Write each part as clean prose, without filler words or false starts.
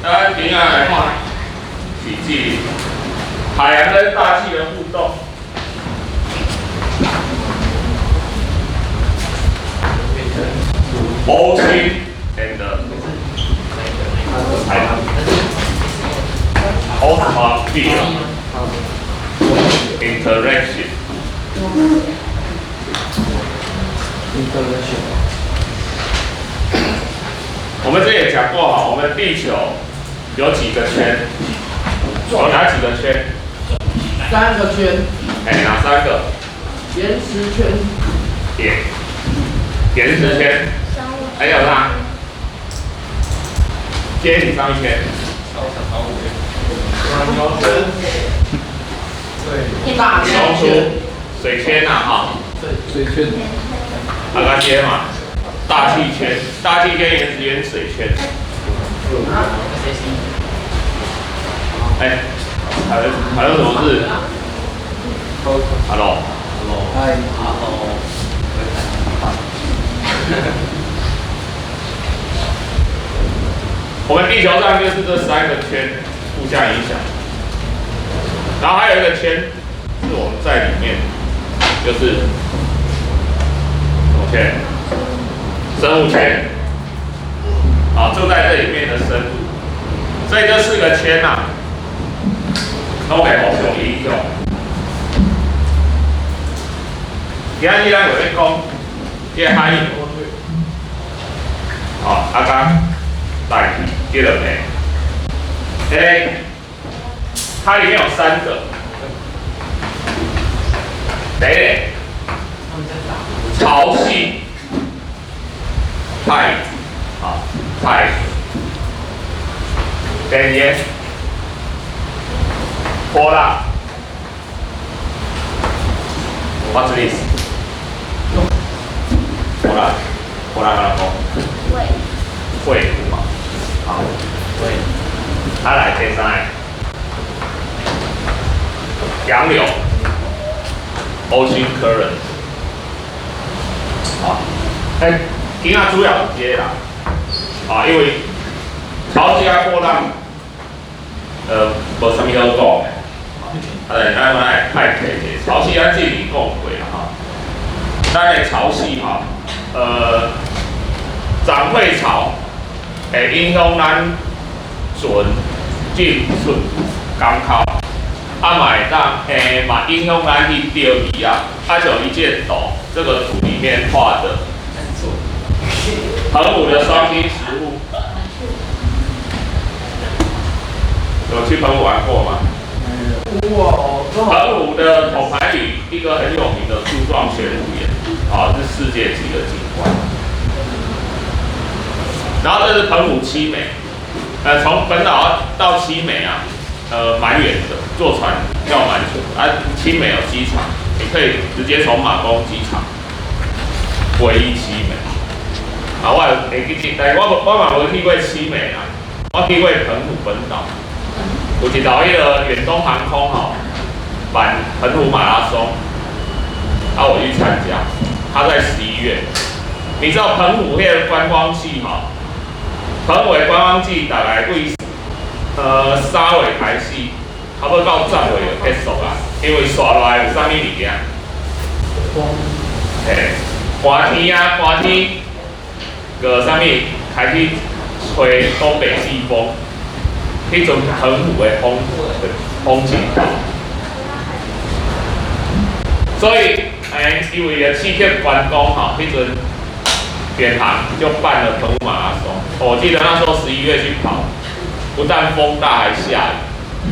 咱今仔來看是指海洋跟大氣的互動。Ocean and atmosphere interaction。 Interaction。我們這也講過哈，我們地球有幾個圈？有哪幾個圈？三個圈。哎，哪三個？岩石圈。岩石圈。還有哪？接你上一圈。暖流圈。對。大氣圈。水圈呐，哈。水圈。阿個接嘛。大氣圈，大氣圈、岩石圈、水圈。哎，還有什麼事？Hello。嗨。 Hello。我們地球上就是這三個圈互相影響，然後還有一個圈是我們在裡面，就是什麼圈？生物圈。好，住在這裡面的生物，所以這四個圈啊，攏會互相影響。今日咱就咧講這個海洋，好，啊，佮大氣這兩個，欸，它裡面有三個，第一個，潮汐，tide，啊，tide，第二個，波浪，What's this？波浪，波浪按怎講？會嘛，好，對。啊來第三個，洋流，Ocean current，好，欸，今仔主要是這個啦，啊，因為潮汐佮波浪，無啥物好講的，啊，但是咱嘛愛愛提一下，潮汐咱之前講過啦吼，咱的潮汐吼，漲退潮會影響咱船進出港口，啊嘛會當，欸嘛影響咱去釣魚啊。啊，像伊這個圖，這個圖裡面畫的，澎湖的雙溪石滬，有去澎湖玩過嗎？澎湖的統排里一個很有名的柱狀玄武岩，啊，是世界級的景觀。然後這是澎湖七美，從本島到七美啊，蠻遠的，坐船要蠻久。啊，七美有機場，你可以直接從馬公機場歸七美。啊，我會記得，但是我嘛無去過七美啊，我去過澎湖本島。有一道彼個遠東航空吼辦澎湖馬拉松，啊，我去參加，他在11月。你知道澎湖彼個觀光季吼？澎湖的觀光季大概對3月開始，差不多到10月就結束啦。因為紲落來有啥物物件？嘿，寒天啊，寒天，閣啥物開始吹東北季風，彼陣澎湖的風景好。所以，欸，因為了刺激觀光吼，彼陣遠航就辦了澎湖馬拉松。我記得那時候11月去跑，不但風大還下雨，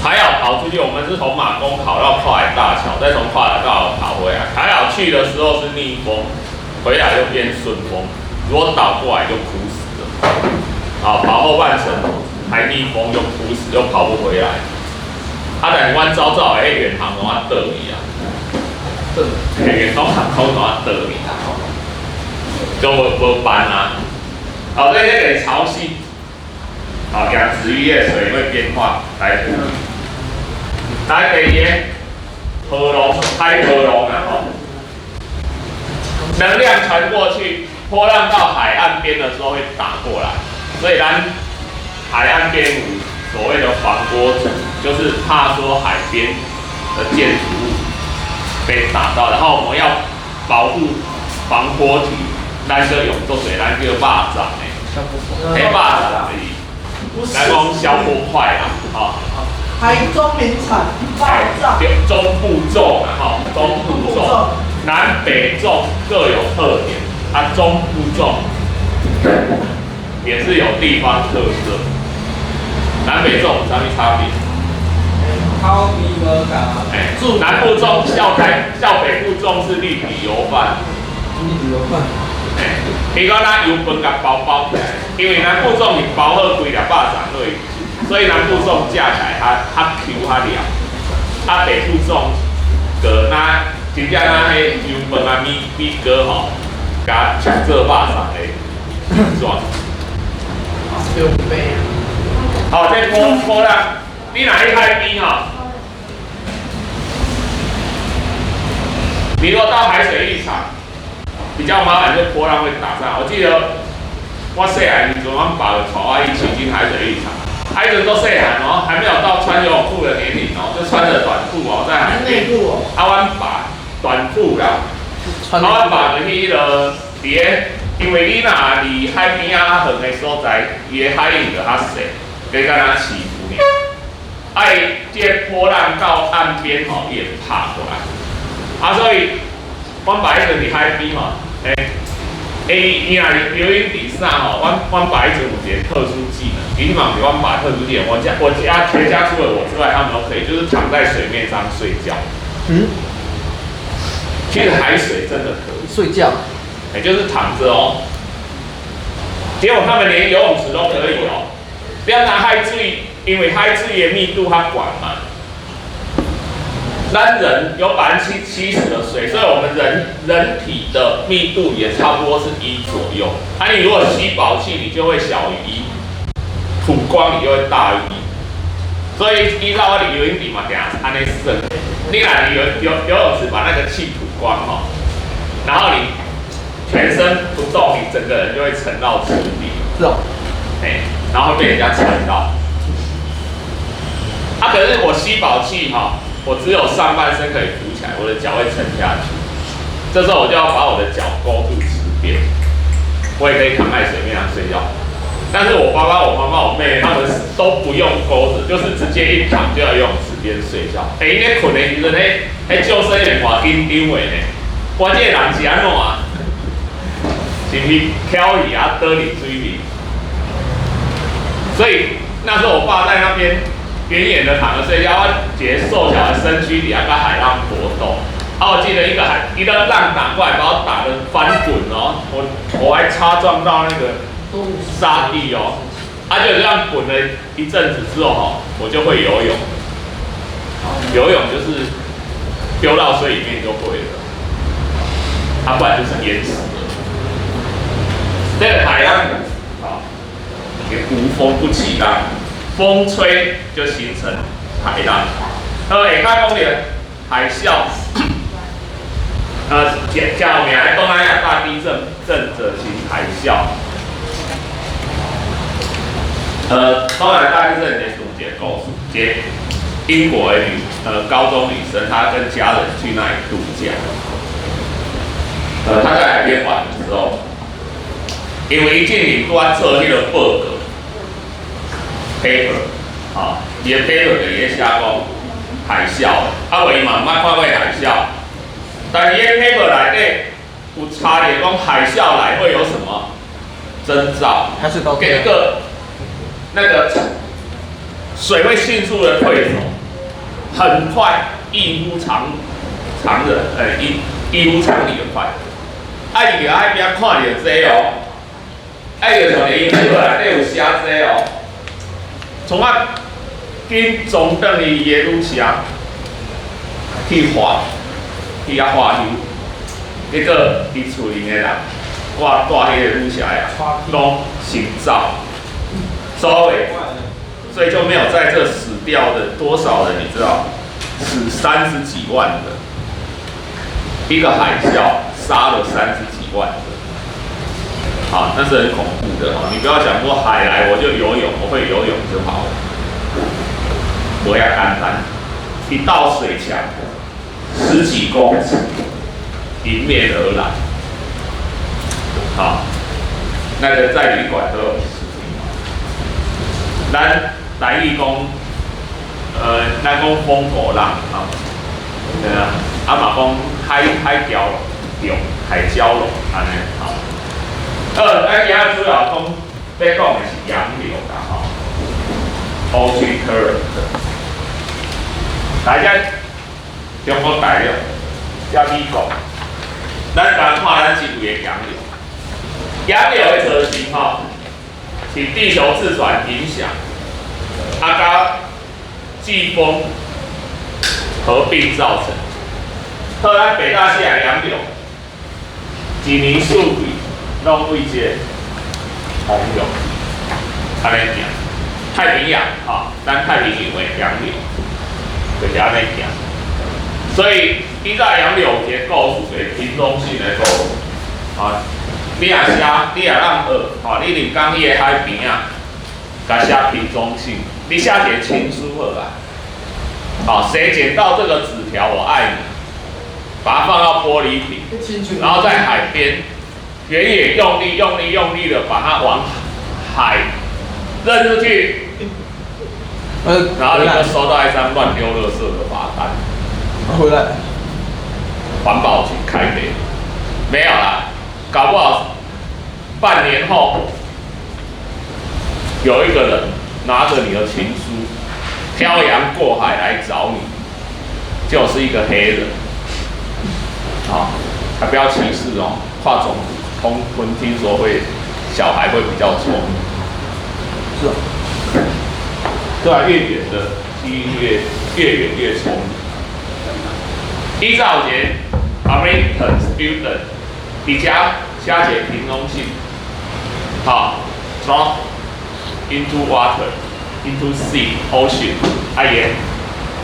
還好跑出去。我們是從馬公跑到跨海大橋，再從跨海大橋跑回來。還好去的時候是逆風，回來就變順風。如果倒過來就哭死了。啊，跑後半程還逆風就哭死，又跑不回來。啊，但是阮走走的彼遠航攏啊倒去啊，遠東航空攏啊倒去啊，就無辦啊。好，這個潮汐，好，養殖漁業水會變化來。來第二個，波浪，海波浪啊吼，能量傳過去，波浪到海岸邊的時候會打過來，所以咱海岸邊有所謂的防波堤，就是怕說海邊的建築物被打到，然後我們要保護防波堤，咱閣用做濟，咱叫肉粽的，彼肉粽是，咱講消波塊啦，吼。台中名產肉粽。對，中部粽啊，吼，中部粽，南北粽各有特點，啊，中部粽也是有地方特色。南北粽有啥物差別？口味無仝。哎，南部粽較台，較北部粽是綠底油飯。綠底油飯。哎，伊講咱油飯共包包起來，因為南部粽是包好規粒肉粽落去，所以南部粽食起來較較 Q 較黏。啊，北部粽就若真正若彼油飯啊米米糕吼，共切做肉粽的形狀。有病。好，這波波浪，你若去海邊吼，你如果到海水浴場，比較麻煩，就波浪會打上來。我記得我細漢時陣，阮爸就帶我一起進海水浴場。啊，彼陣都細漢哦，還沒有到穿游泳褲的年齡哦，就穿着短褲哦，在海邊。內褲哦。啊，阮爸短褲啦，啊，阮爸就去彼落佇咧，因為你若離海邊仔較遠的所在，伊的海浪就較細，加敢若起伏爾。啊，伊這個波浪到岸邊吼，伊會拍過來。啊，所以阮爸彼陣佇海邊吼，欸，欸，伊若游泳比賽吼，阮爸彼陣有一個特殊技能，其實嘛毋是阮爸特殊技能，我家全家除了我之外，他們都可以，就是躺在水面上睡覺。嗯。其實海水真的可以睡覺，欸，就是躺着哦。結果他們連游泳池都可以哦。不要拿海水，因為海水的密度較懸嘛。咱人有70%的水，所以我們人體的密度也差不多是1左右。啊，你如果吸飽氣，你就會小於1；吐光，你就會大於1。所以依照我佇游泳池嘛，定按呢算。你若游泳池把那個氣吐光吼，然後你全身不動，你整個人就會沉到池底。是哦。哎，然後會被人家踩到。啊，可是我吸飽氣哈。我只有上半身可以浮起來，我的腳會沉下去。這時候我就要把我的腳勾住池邊，我也可以躺在水面上睡覺。但是我爸爸、我媽媽、我妹他們都不用勾着，就是直接一躺就要游泳池邊睡覺。欸，𪜶咧睏的時陣，彼救生員偌緊張的呢。我這個人是按怎啊？是毋是飄去啊，倒佇水裡？所以那時候我爸在那邊遠遠的躺着睡覺，我一個瘦小的身軀底下跟海浪搏鬥。啊，我記得一個浪打過來，把我打得翻滾哦，我還擦撞到那個沙地哦。啊，就這樣滾了一陣子之後吼，我就會游泳。游泳就是丟到水裡面就會了，啊，不然就是淹死了。這個海浪啊，也無風不起浪。風吹就形成海浪。好，下跤講著海嘯，較有名的東南亞大地震震澤型海嘯。東南亞大地震的一個故事，一個英國的高中女生，她跟家人去那裡度假。她在海邊玩的時候，因為伊進前拄仔做彼個報告。paper，啊，伊的 paper 就佇咧寫講海嘯，啊，無伊嘛毋捌看過海嘯，但伊的 paper 內底有查著講海嘯來會有什麼徵兆？結果那個水會迅速的退走，很快，異乎常人，欸，異乎常理的快。啊，伊佇海邊看著這哦，啊，伊就像伊 paper 內底有寫這哦。從啊，緊衝轉去伊的旅社去化，去遐化休，結果伊厝裡的人，我帶彼個旅社的攏先走，所以就沒有在這死掉的多少人，你知道？死三十幾萬人，一個海嘯殺了三十幾萬人，好，那是很恐怖的哈。你不要想說海來我就游泳，我會。會游泳就好了，無遐簡單。一道水牆，十幾公尺，迎面而來。好，那個在旅館都有視頻。咱台語講，咱講風鼓浪，啊，對啊，啊嘛講海蛟龍，海蛟龍，按呢，吼。咱今仔主要講欲講的是洋流啦，吼，ocean current。來遮中國大陸，遮美國，咱來看咱這位的洋流。洋流的造成吼，是地球自轉影響，啊，佮季風合併造成。好，咱北大西洋洋流，一年四季攏對這個方向按呢行。太平洋，吼，咱太平洋的洋流就是按呢行。所以，以早洋流有一個故事，一個屏東縣的故事，啊，你若寫，你若當學，吼，你入港彼个海邊仔，共寫瓶中信，你寫一個情書好啊。好，誰撿到這個紙條，我愛你，把它放到玻璃瓶，然後在海邊，遠遠用力、用力、用力的把它往海扔出去，然後你就收到一張亂丟垃圾的罰單。回來，環保局開的，沒有啦，搞不好半年後有一個人拿着你的情書，漂洋過海來找你，就是一個黑人，好，還不要歧視哦，跨種族通婚聽說會小孩會比較聰明，是啊，對啊，越遠的基因越遠越聰明。以早有一個 American student，佇遮寫一個屏東信，好，drop into water into sea ocean，啊伊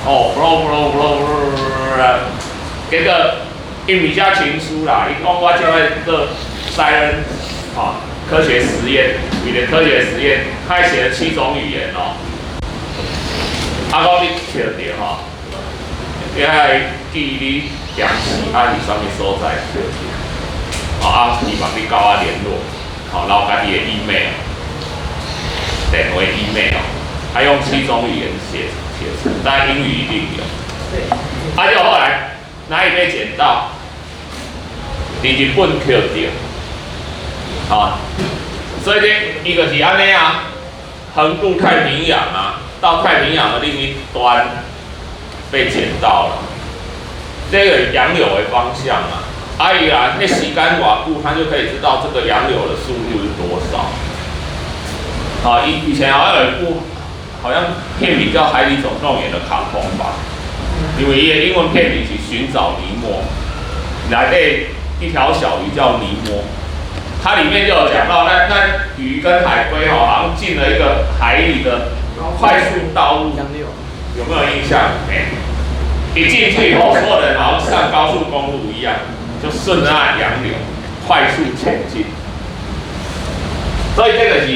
哦，flow flow flow flow，結果伊毋是寫情書啦，伊講我這擺做 science，吼，科學實驗，為了科學實驗，他寫了七種語言哦，啊，講你抾著吼，你愛記你踮時啊佇啥物所在抾著，吼啊，希望你佮我聯絡，吼，留家己的 email，電話 email，他用七種語言寫成，但英語一定有。啊，就後來哪裡被撿到？佇日本抾著，吼，所以呢，伊就是按呢啊，橫渡太平洋啊，到太平洋的另一端被撿到了。這個洋流的方向啊，啊伊啊，彼時間偌久，他就可以知道這個洋流的速度是多少。啊，以前好像有一部，好像片名叫《海底總動員》的卡通吧，因為伊的英文片名是《尋找尼莫》，內底一條小魚叫尼莫，它裡面就有講到那魚跟海龜吼，好像進了一個海裡的快速道路，有沒有印象？欸，一進去以後，所有人好像上高速公路一樣，就順著那洋流快速前進。所以這個是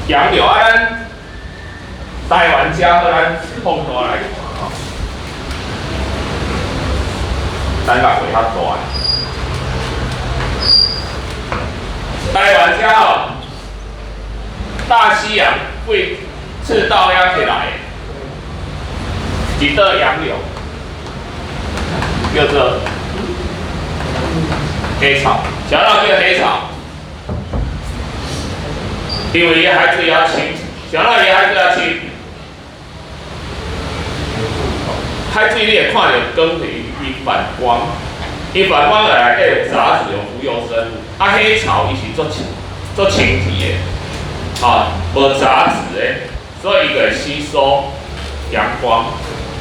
洋流啊，咱台灣遮好，咱放大來看吼，咱共畫較大。台灣遮吼，大西洋對赤道遐起來的，一道洋流，叫做黑潮，啥人叫黑潮？因為伊海水較深，啥人伊海水較深？海水你會看著光是伊反光，伊反光內底有雜質，有浮游生物。啊，黑潮伊是足清、足清氣的，吼，無雜質的，所以伊就會吸收陽光，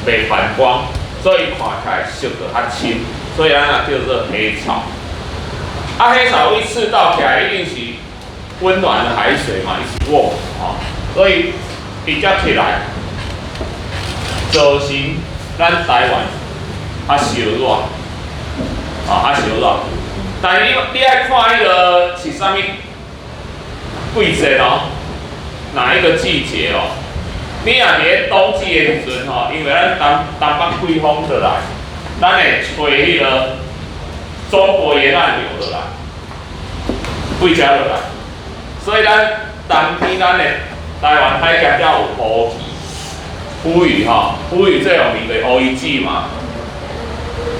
袂反光，所以看起來色就較深，所以咱也叫做黑潮。啊，黑潮對赤道起來一定是溫暖的海水嘛，伊是 warm 吼，所以伊才起來，造成咱台灣較燒熱，啊，較燒熱。但是你愛看彼個是啥物季節哦？哪哪一個季節哦？你若佇咧冬季的時陣吼，因為咱東東北季風落來，咱會吹彼個中國沿岸流落來，對遮落來，所以咱冬天咱的台灣海峽才有烏魚，烏魚吼，烏魚最有名的烏魚子嘛，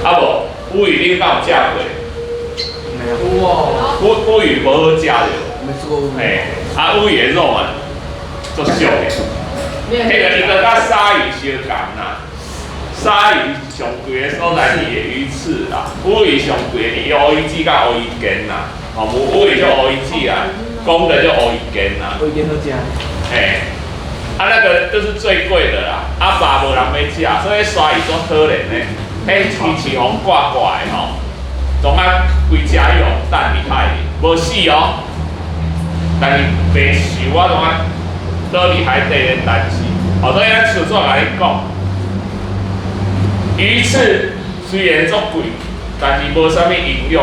啊無烏魚你敢有食過？沒有。哇。烏烏魚無好食著。沒吃過烏魚。嘿，啊烏魚的肉嘛，足俗的。彼個伊個佮鯊魚相仝啦，鯊魚上貴的所在是伊的魚刺啦，烏魚上貴的伊烏魚子佮烏魚腱啦，吼，母烏魚就烏魚子啦，公的就烏魚腱啦。烏魚腱好食。嘿，啊那個就是最貴的啦，啊肉無人欲食，所以鯊魚足可憐的，彼魚翅予割割的吼，總啊規隻伊予擲佇海裡，無死哦，但是袂熟啊，總啊倒佇海底咧等死。哦，所以咱像怎共你講，魚刺雖然足貴，但是無啥物營養，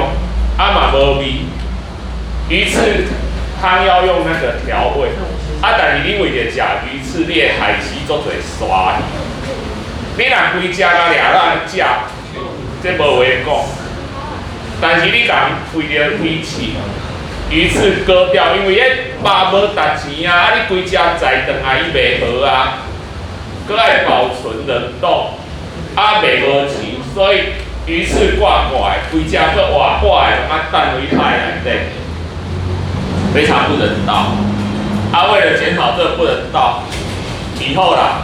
啊嘛無味。魚刺湯要用那個調味，啊，但是你為著食魚刺，你會害死足濟鯊魚。你若規隻共掠來食，這無話講。但是你共為著魚刺，魚刺割掉，因為彼肉無值錢啊，啊你規隻載轉來伊袂好啊，閣愛保存冷凍，啊賣無錢，所以魚刺割割的，規隻閣活活的，啊擲佇海內底，非常不人道。啊，為了減少這個不人道，以後啦，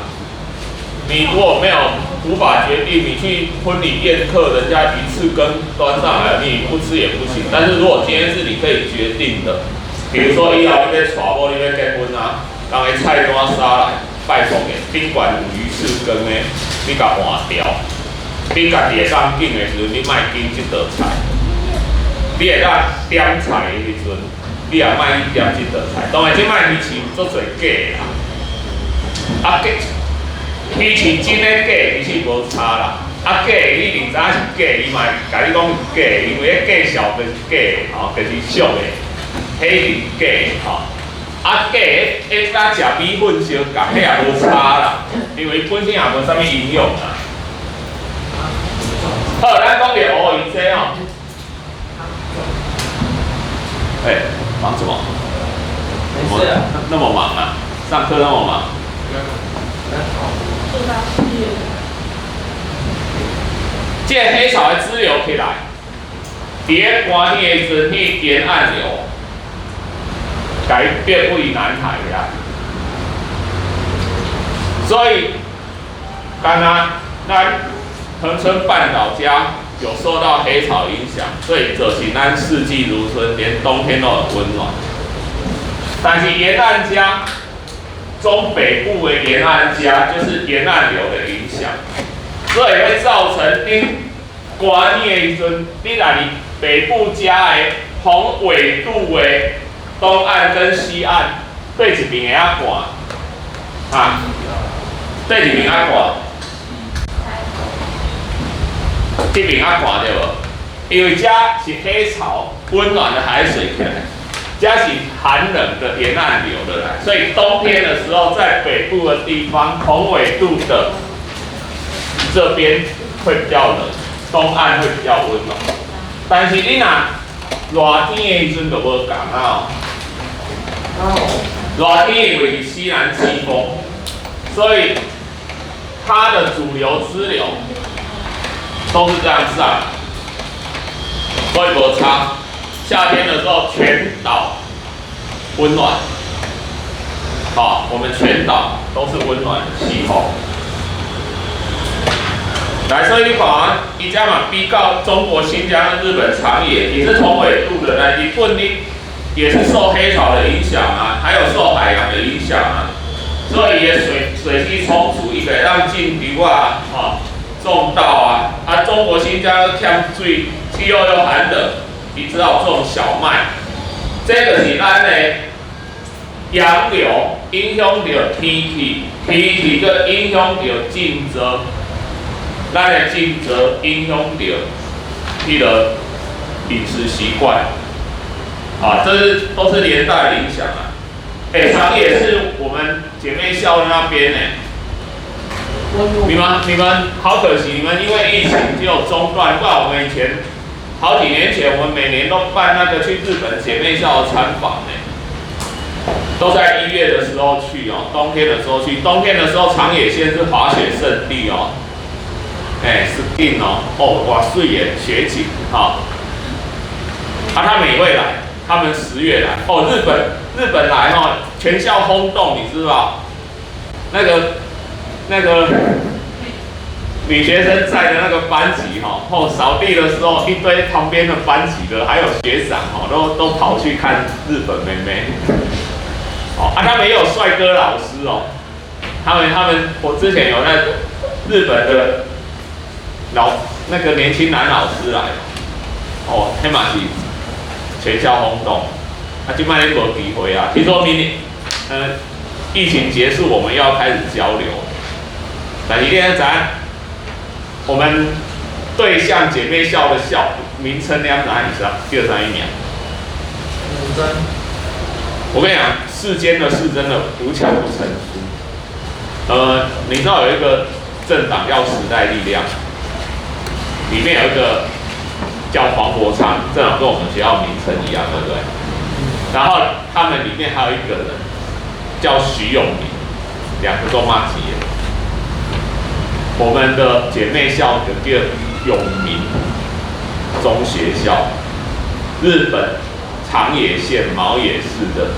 你如果沒有無法決定，你去婚禮宴客，人家魚翅羹端上來，你不吃也不行。但是如果今天是你可以決定的，比如說以後你欲娶某，你欲結婚啊，人的菜單殺來，拜託的，賓館有魚翅羹的，你共換掉。你家己會當揀的時陣，你莫揀這道菜。你會當點菜的時陣，你也莫去點這道菜。當然，這擺魚翅有足濟假的啦，啊假。魚翅真的假的其實無差啦，啊假的你一定知影是假的，伊嘛會共你講是假的，因為彼介紹就是假的吼，就是俗的，彼是假的吼。啊假的，彼佮食米粉相仝，彼也無差啦，因為本身也無啥物營養啦。好，咱講著烏魚這吼。欸，忙什麼？沒事啊。那麼忙啊？上課那麼忙？這個黑潮的支流起來，佇咧寒天的時陣，去沿岸流，改變位南海啦。所以，剛剛咱恆春半島遮有受到黑潮影響，所以就是咱四季如春，連冬天都很溫暖。但是沿岸遮中北部的沿岸遮就是沿岸流的影響，所以會造成你寒天的時陣，你若佇北部遮的同緯度的東岸跟西岸，佗一邊會較寒？啊，佗一邊較寒？這邊較寒對無？因為遮是黑潮溫暖的海水起來，遮是寒冷的沿岸流的來，所以冬天的時候，在北部的地方，同緯度的這邊會比較冷，東岸會比較溫暖。但是你若熱天的時陣就無仝啊。熱天因為是西南季風，所以它的主流支流都是這樣上，所以無差。夏天的時候，全島溫暖，好，我們全島都是溫暖的氣候。來，所以你看啊，伊遮嘛比較中國新疆、日本長野也是同緯度的，來日本你也是受黑潮的影響啊，還有受海洋的影響啊，所以伊水水系充足，伊會當種稻啊，吼，種稻啊，啊，中國新疆欠水，氣候又寒冷，你只好種小麥。這個是咱的洋流影響著天氣，天氣閣影響著種植，咱的種植影響著彼個飲食習慣，啊，這是都是連帶影響啊。哎，長野是我們姐妹校那邊呢。你們好可惜，你們因為疫情就中斷。不然我們以前好幾年前，我們每年都辦那個去日本姐妹校的參訪呢，都在1月的時候去哦，冬天的時候去。冬天的時候，長野縣是滑雪勝地哦，哎，skiing 哦，哦，哇，水耶，雪景哈。啊，他們也會來，他們10月來哦，日本來哈，全校轟動，你知道？那個女學生在的那個班級哈，哦，掃地的時候，一堆旁邊的班級的還有學長哈，都跑去看日本妹妹。哦，啊，他們也有帥哥老師哦，他們，我之前有在日本的老那個年輕男老師來，哦，彼嘛是全校轟動，啊，這擺你無機會啊，聽說明年，疫情結束，我們要開始交流。但是你知，我們對象姐妹校的校名稱你知影是叫啥物名？我跟你講，世間的事真的無巧不成書。你知道有一個政黨叫時代力量，裡面有一個叫黃國昌，正好跟我們學校名稱一樣，對不對？然後他們裡面還有一個人叫徐永明，兩個都麻吉。我們的姐妹校叫永明中學校，日本長野縣毛野市的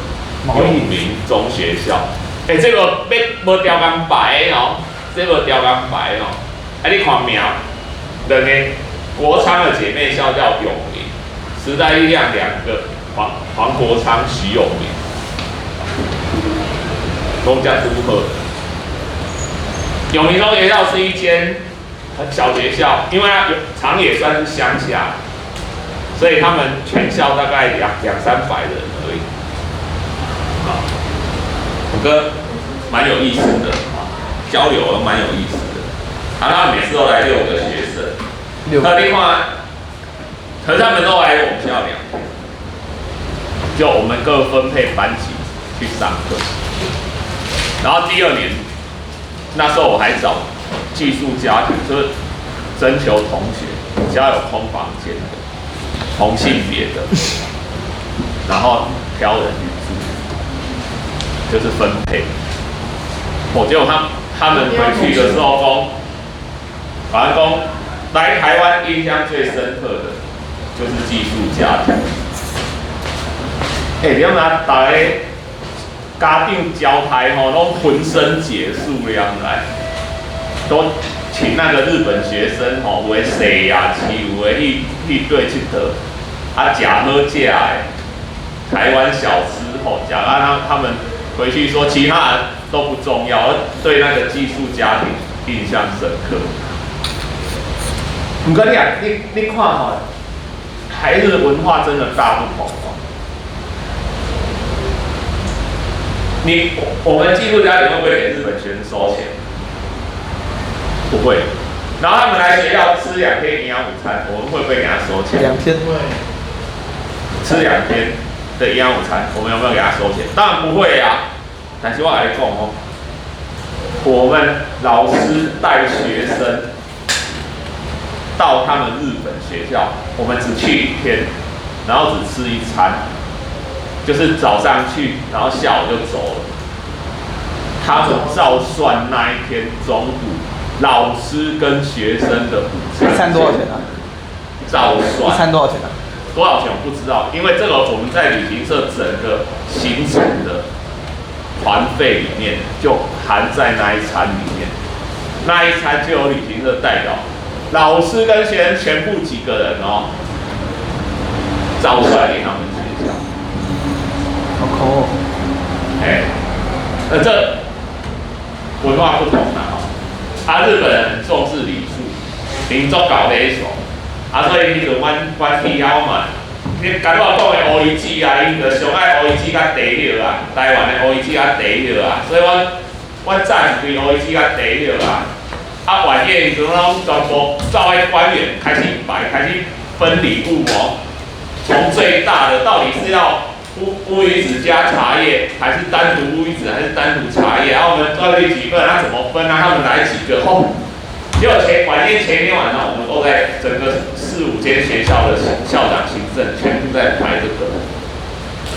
永明中學校。哎，這個欲無刁工排哦，這無刁工排哦。啊，你看名，兩个國昌的姐妹校叫永明，時代力量兩個黃國昌、徐永明，攏遮拄好。永明中學校是一間小學校，因為它長野算是鄉下，所以他們全校大概兩三百人而已。啊，我哥蠻有意思的啊，交流都蠻有意思的。啊，他們每次都來六個學生，那另外，可是他們都來我們學校2天，就我們各分配班級去上課。然後第二年，那時候我還找寄宿家庭，就是徵求同學，只要有空房間的，同性別的，然後挑人去住，就是分配。我結果他們回去的時候講，反正講來台灣印象最深刻的就是寄宿家庭。欸，你知影大家家長交代吼，攏渾身解數了來，都請那個日本學生吼，有的踅夜市，有的去對𨑨迌，啊，食好食的台灣小吃吼，食啊，他們回去說其他人都不重要，對那個寄宿家庭印象深刻。毋過你啊，你看吼，台日文化真的大不同哦。我們寄宿家庭會不會給日本學生收錢？不會。然後他們來學校吃2天營養午餐，我們會不會給他收錢？兩天。吃兩天的營養午餐，我們有沒有給他收錢？當然不會啊。但是我來講哦，我們老師帶學生到他們日本學校，我們只去一天，然後只吃一餐，就是早上去，然後下午就走了。他們照算那一天中午老師跟學生的午餐。一餐多少錢啊？照算。一餐多少錢啊？多少錢我不知道，因為這個我們在旅行社整個行程的團費裡面就含在那一餐裡面，那一餐就有旅行社代表老師跟學生全部幾個人哦，照算給他們學校。好摳哦！哎，那這文化不同啦，啊，日本人很重視禮數，𪜶足𠢕禮數，啊，所以彼陣阮去遐嘛，你剛我講的烏魚子啊，𪜶就上愛烏魚子佮茶葉啊，台灣的烏魚子佮茶葉啊，所以阮早是規烏魚子佮茶葉啊，啊，晚宴時陣攏全部走去官員開始擺，開始分禮物哦，從最大的到底是要烏魚子加茶葉，還是單獨烏魚子，還是單獨茶葉？然後我們到底幾份？他怎麼分啊？他們來幾個？哦，結果前晚宴前一天晚上，我們都在整個四五間學校的校長、行政全部在排這個。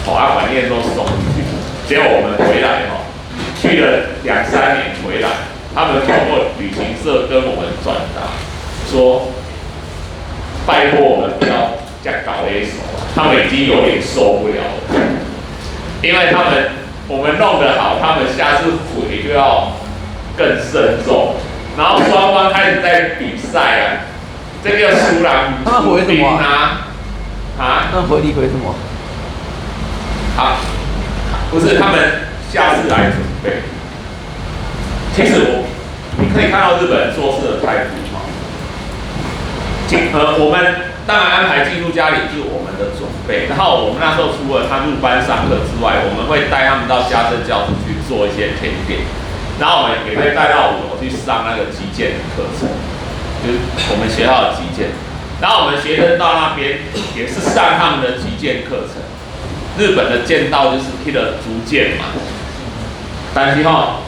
好啊，晚宴都送出去。結果我們回來哦，去了兩三年回來，他們透過旅行社跟我們轉達說，拜託我們不要再搞這一手，他們已經有點受不了了，因為他們我們弄得好，他們下次回就要更慎重，然後雙方開始在比賽啊，這個輸人他們回什麼啊？啊？那回你回什麼？好，不是他們下次來準備。其實我，你可以看到日本人做事的態度嘛。我們當然安排寄宿家庭是我們的準備，然後我們那時候除了他入班上課之外，我們會帶他們到家政教室去做一些甜點，然後我們也會帶到五樓去上那個擊劍的課程，就是我們學校的擊劍。然後我們學生到那邊也是上他們的擊劍課程。日本的劍道就是披了竹劍嘛，但是吼，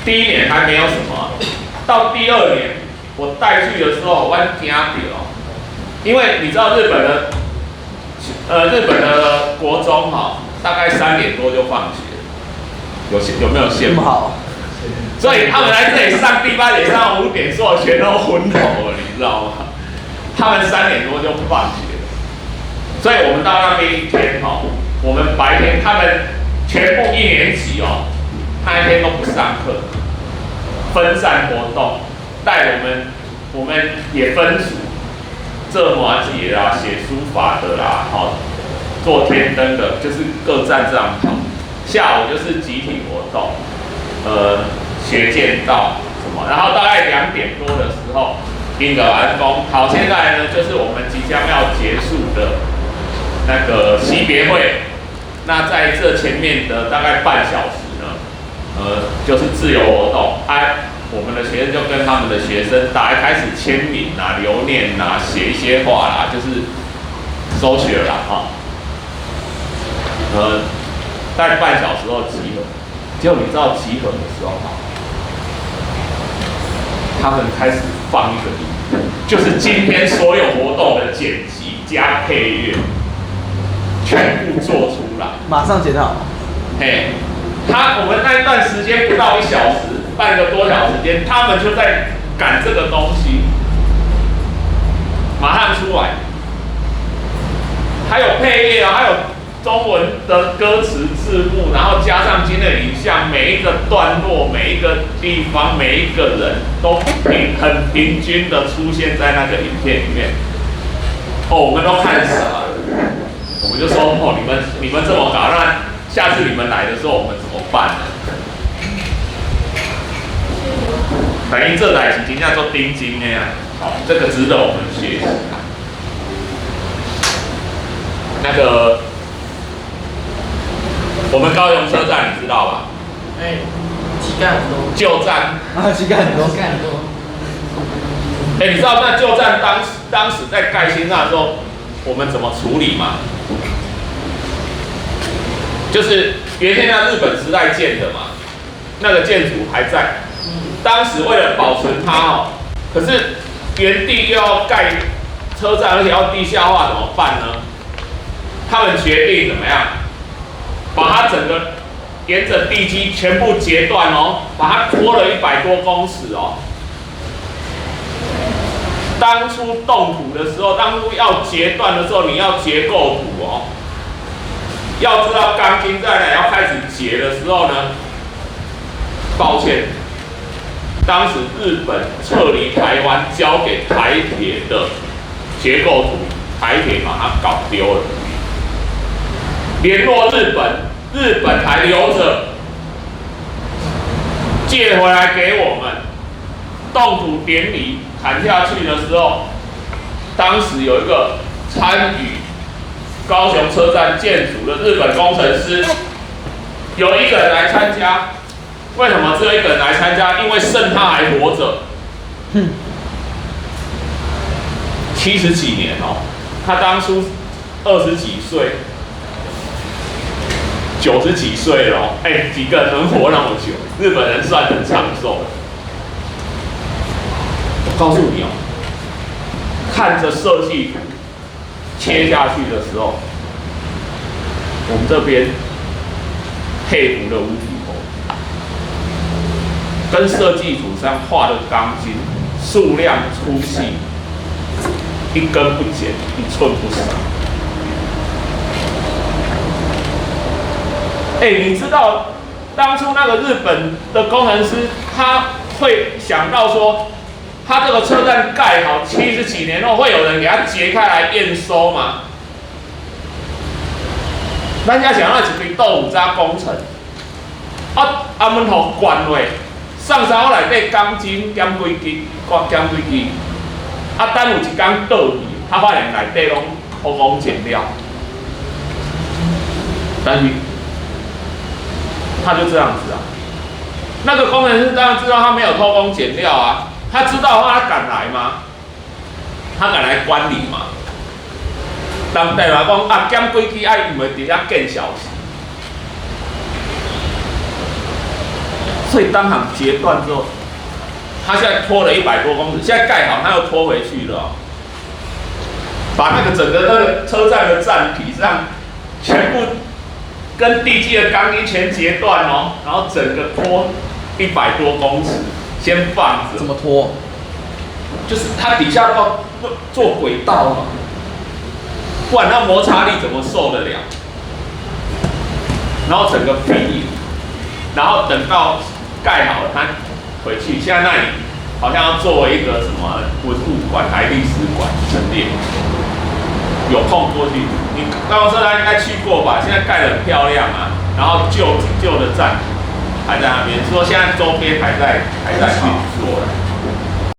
第一年還沒有什麼，到第二年我帶去的時候，我驚著，因為你知道日本的國中哈，大概3點多就放學，有沒有羨慕？好，所以他們來這裡上第八節上5點，所有全都昏頭了，你知道嗎？他們3點多就放學。所以我們到那邊一天哈，我們白天他們全部一年級哦，那一天都不上課，分散活動，帶我們，我們也分組，做麻糬啦，寫書法的啦，好，做天燈的，就是各站這樣跑。下午就是集體活動，學劍道什麼，然後大概2點多的時候，賓個完工，好，現在呢就是我們即將要結束的那個惜別會，那在這前面的大概半小時呢，就是自由活動，哎，我們的學生就跟他們的學生，大家開始簽名啊、留念啊、寫一些話啦，就是 social 啦，哈，大概半小時後集合，結果你知道集合的時候哈，他們開始放一個影片，就是今天所有活動的剪輯加配樂。全部做出來，馬上剪好。嘿，我們那一段時間不到1小時，半個多小時間，他們就在趕這個東西，馬上出來。還有配樂啊，還有中文的歌詞字幕，然後加上今天的影像，每一個段落、每一個地方、每一個人都很平均的出現在那個影片裡面。哦，我們都看傻了。我們就說哦，你們這麼搞，那下次你們來的時候，我們怎麼辦呢？反正這代誌真正做頂真的啊，好，這個值得我們學習。那個我們高雄車站你知道吧？哎，乞丐很多。舊站啊，乞丐很多。乞丐很多。哎，你知道那舊站當時在蓋新站的時候，我們怎麼處理嗎？就是原先在日本時代建的嘛，那個建築還在。當時為了保存它哦，可是原地又要蓋車站，而且要地下化，怎麼辦呢？他們決定怎麼樣？把它整個沿着地基全部截斷哦，把它拖了100多公尺哦。當初動土的時候，當初要截斷的時候，你要結構圖哦。要知道鋼筋在哪，要開始截的時候呢，抱歉，當時日本撤離台灣交給台鐵的結構圖，台鐵把它搞丟了。聯絡日本，日本還留着，借回來給我們。動土典禮砍下去的時候，當時有一個參與高雄車站建築的日本工程師，有一個人來參加。為什麼只有一個人來參加？因為剩他還活着。70幾年哦，他當初20幾歲， 90几岁了哦，哎，幾個人能活那麼久？日本人算很長壽。我告訴你哦，看着設計圖切下去的時候，我們這邊佩服的五體投地，跟設計圖上畫的鋼筋數量粗細一根不減，一寸不少。哎，你知道當初那個日本的工程師，他會想到說，他這個車站蓋好70幾年後，會有人給他揭開來驗收嗎？咱遮想那一堆豆腐渣工程，啊，阿門予灌落，送啥內底鋼筋減幾支，減幾支，啊，等有一工倒去，他發現內底攏偷工減料，但是他就這樣子啊。那個工程師當然知道他沒有偷工減料啊，他知道的話，他敢來嗎？他敢來管理嗎？人電話講啊，減幾支愛因為佇遐見小息，所以當場截斷之後，他現在拖了100多公尺，現在蓋好，他又拖回去了哦，把那個整個那個車站的站體上全部跟地基的鋼筋全截斷哦，然後整個拖100多公尺，先放着。怎麼拖？就是它底下要做軌道嘛，不然那摩擦力怎麼受得了？然後整個平移，然後等到蓋好了，他回去。現在那裡好像要作為一個什麼文物館還歷史館陳列。有空過去，你高雄車站應該去過吧？現在蓋得很漂亮啊，然後舊舊的站還在那邊，說現在周邊還在運。